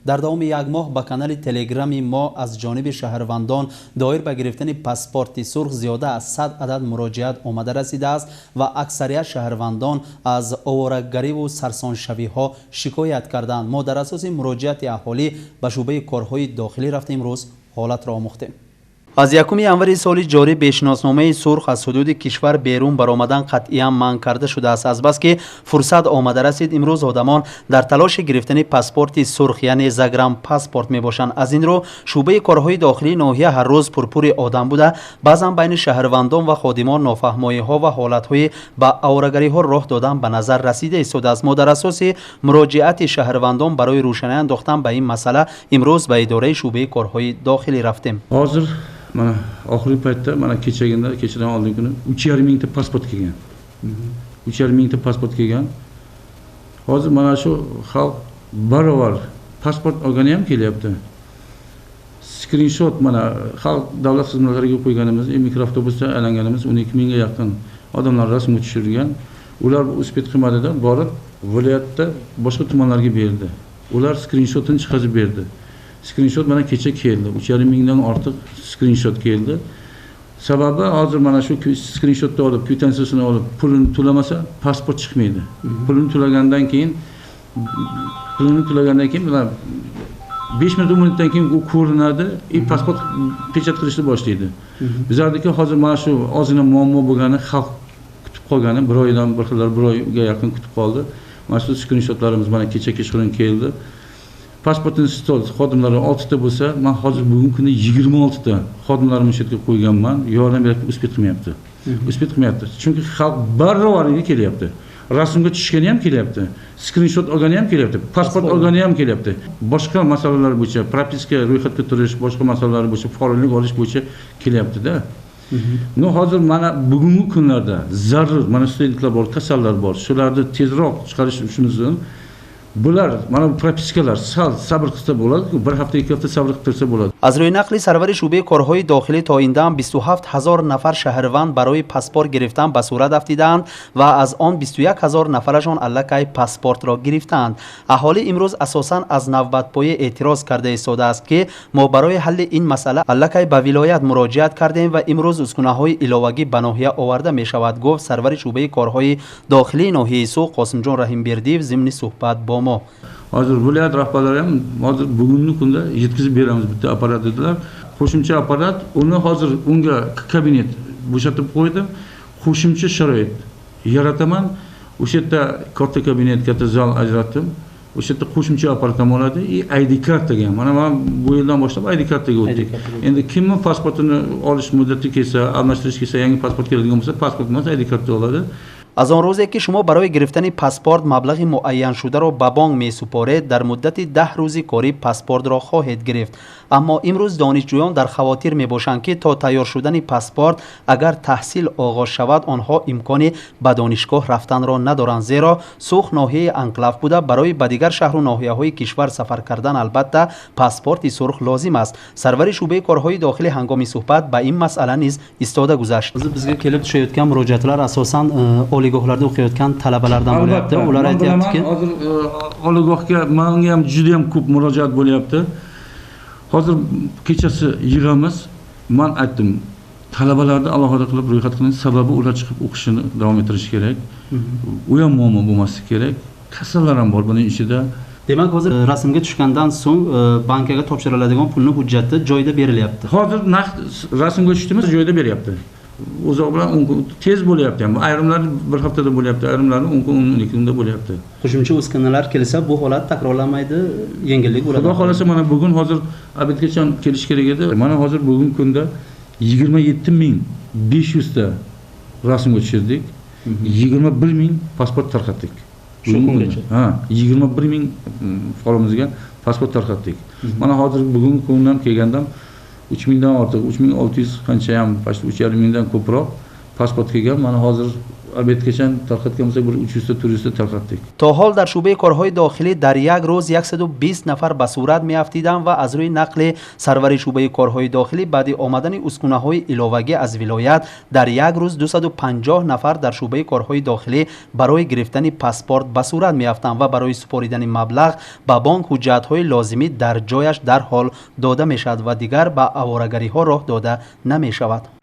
Дар давоми як моҳ ба канали телеграми мо аз ҷониби шаҳрвандон доир ба гирифтани паспорти сурх зиёда аз 100 адад муроҷиат омада расидааст ва аксарият шаҳрвандон аз оворагариву сарсоншавиҳо шикоят карданд. Мо дар асоси муроҷиати аҳолӣ ба шӯъбаи корҳои дохилӣ рафта имрӯз ҳолатро омӯхтем. Аз 1 январи соли ҷорӣ бешиносномаи сурх аз ҳудуди кишвар берун баромадан қатъиян манъ карда шудааст. Азбаски фурсат омада расид, имрӯз одамон дар талоши гирифтани паспорти сурх, яъне загранпаспорт мебошанд. Аз ин рӯ шӯъбаи корҳои дохилии ноҳия ҳар рӯз пурпури одам буда, баъзан байни шаҳрвандон ва ходимон нофаҳмоиҳо ва ҳолатҳои ба оворагариҳо роҳ додан ба назар расида истодааст. Мо дар асоси муроҷиати шаҳрвандон барои рӯшанӣ андохтан ба ин масъала имрӯз ба идораи шӯъбаи корҳои дохилӣ рафтем. Hozir mana oxirgi paytda, mana kechagina, kechadan oldingi kuni 3,5 mingta pasport kelgan, 3,5 mingta pasport kelgan. Hozir mana shu xalq barobar pasport olgani ham kelyapti. Skrinshot mana xalq davlat xizmatlariga qo'yganimiz, mikroavtobusda aylanganimiz, 12 mingga yaqin odamlar rasmga tushirilgan. Ular успеть qilmadida, borib viloyatda boshqa tumanlarga berdi, ular skrinshotini chiqarib berdi. Skrinshot mana kecha keldi, 3,5 mingdan ortiq skrinshot keldi. Sababi hozir mana shu skrinshotni olib, kvitansiyasini olib, pulini to'lamasa, pasport chiqmaydi. Pulini to'lagandan keyin mana 5 minut, 10 minutdan keyin u ko'rinadi и pasport печать qilishni boshlaydi. Bizlarniki hozir mana shu ozgina muammo bo'lgani, xalq kutib qolgani, bir oydan, bir xillar bir oyga yaqin kutib qoldi. Mana shu skrinshotlarimiz mana kecha kechqurun keldi. Паспортный стол xodimlari oltita bo'lsa, man hozir bugungi kunda 26 ta xodimlarimni o'sha yerga qo'yganman, yordam beryapti. Успеть qilmayapti, успеть qilmayapti, chunki xalq barovariga kelyapti. Rasmga tushgani ham kelyapti, skrinshot olgani ham kelyapti, pasport olgani ham kelyapti, boshqa masalalar bo'yicha, propiska, ro'yxatga turish, boshqa masalalar bo'yicha, fuqarolik olish bo'yicha kelyaptida. Но hozir mana bugungi kunlarda zarur, mana studentlar bor, kasallar bor, shularni tezroq chiqarish uchun bular, mana bu propiskalar sal sabr qilsa bo'ladi, bir hafta, 2 hafta sabr qilib tursa bo'ladi. Аз рӯи нақли сарвари шӯъбаи корҳои дохилӣ, то ин дам 27 ҳазор нафар шаҳрванд барои паспорт гирифтан ба сурат афтидаанд ва аз он 21 ҳазор нафарашон аллакай паспортро гирифтаанд. Аҳолӣ имрӯз асосан аз навбатпоӣ эътироз карда истодааст, ки мо барои ҳалли ин масъала аллакай ба вилоят муроҷиат кардем ва имрӯз ускунаҳои иловагӣ ба ноҳия оварда мешавад, гуфт сарвари шӯъбаи корҳои дохилии ноҳияи Суғд Қосимҷон Раҳимбердиев зимни суҳбат бо мо. Hozir viloyat rahbarlari ham hozir bugungi kunda yetkazib beramiz bitta apparat dedilar, qo'shimcha apparat. Uni hozir unga kabinet bo'shatib qo'ydim, qo'shimcha sharoit yarataman. O'sha yerda katta kabinet, katta zal ajratdim, o'sha yerda qo'shimcha apparat ham oladi и ID kartaga ham. Mana man bu yildan boshlab ID kartaga o'tdik. Endi kimni pasportini olish muddati kelsa, almashtirish kelsa, yangi pasport keladigan bo'lsa, pasport emas, ID karta oladi. Аз он рӯзе ки шумо барои гирифтани паспорт маблағи муайяншударо ба бонк месупоред, дар муддати 10 рӯзи корӣ паспортро хоҳед гирифт. Аммо имрӯз донишҷӯён дар хавотир мебошанд, ки то тайёр шудани паспорт агар таҳсил оғоз шавад, онҳо имкони ба донишгоҳ рафтанро надоранд, зеро Суғд ноҳияи анклав буда, барои ба дигар шаҳру ноҳияҳои кишвар сафар кардан албатта паспорти сурх лозим аст. Сарвари шӯъбаи корҳои дохилӣ ҳангоми суҳбат ба ин масъала низ истода гузашт. Bizga kelib tushayotgan murojaatlar asosan oliygohlarda o'qiyotgan talabalardan bo'lyapti. Ular aytyaptiki, hozir oliygohga manga ham juda yam ko'p murojaat bo'lyapti. Hozir kechasi yig'amiz. Man aytdim, talabalarni alohida qilib ro'yxat qiling, sababi ular chiqib o'qishini davom ettirishi kerak, u ham muammo bo'lmasligi kerak. Kasallar ham bor buning ichida. Demak, hozir rasmga tushgandan so'ng bankaga topshiriladigan pulni hujjati joyida berilyapti. Hozir naqd rasmga tushdimiz, joyida beryapti. Uzoq bilan 10 kun tez bo'lyapti ham, ayrimlari bir haftada bo'lyapti, ayrimlari 10 kun, 12 kunda bo'lyapti. Qo'shimcha uskunalar kelsa, bu holat takrorlanmaydi, yengillik bo'ladi. Xudo xohlasa, mana bugun hozir обед gacha kelish kerak edi. Mana hozir bugungi kunda 27 500 ta rasmga tushirdik, 21 000 pasport tarqatdik. Shu kungacha? Ha, 21 000 fuqaromizga pasport tarqatdik. Mana hozir bugungi kundan kelganda 3000 dan ortiq, 3600 qancha ham, почти 3,5 mingdan ko'proq. Pasport kelgan. Mana hozir обед gacha tarqatgan bo'lsak, bir 300 ta, 400 ta tarqatdik. То ҳол дар шӯъбаи корҳои дохилӣ дар як рӯз 120 нафар ба сурат меафтиданд ва аз рӯи нақли сарвари шӯъбаи корҳои дохилӣ баъди омадани ускунаҳои иловагӣ аз вилоят дар як рӯз 250 нафар дар шӯъбаи корҳои дохилӣ барои гирифтани паспорт ба сурат меафтанд ва барои супоридани маблағ ба бонк ҳуҷҷатҳои лозимӣ дар ҷояш дарҳол дода мешавад ва дигар ба оворагариҳо роҳ дода намешавад.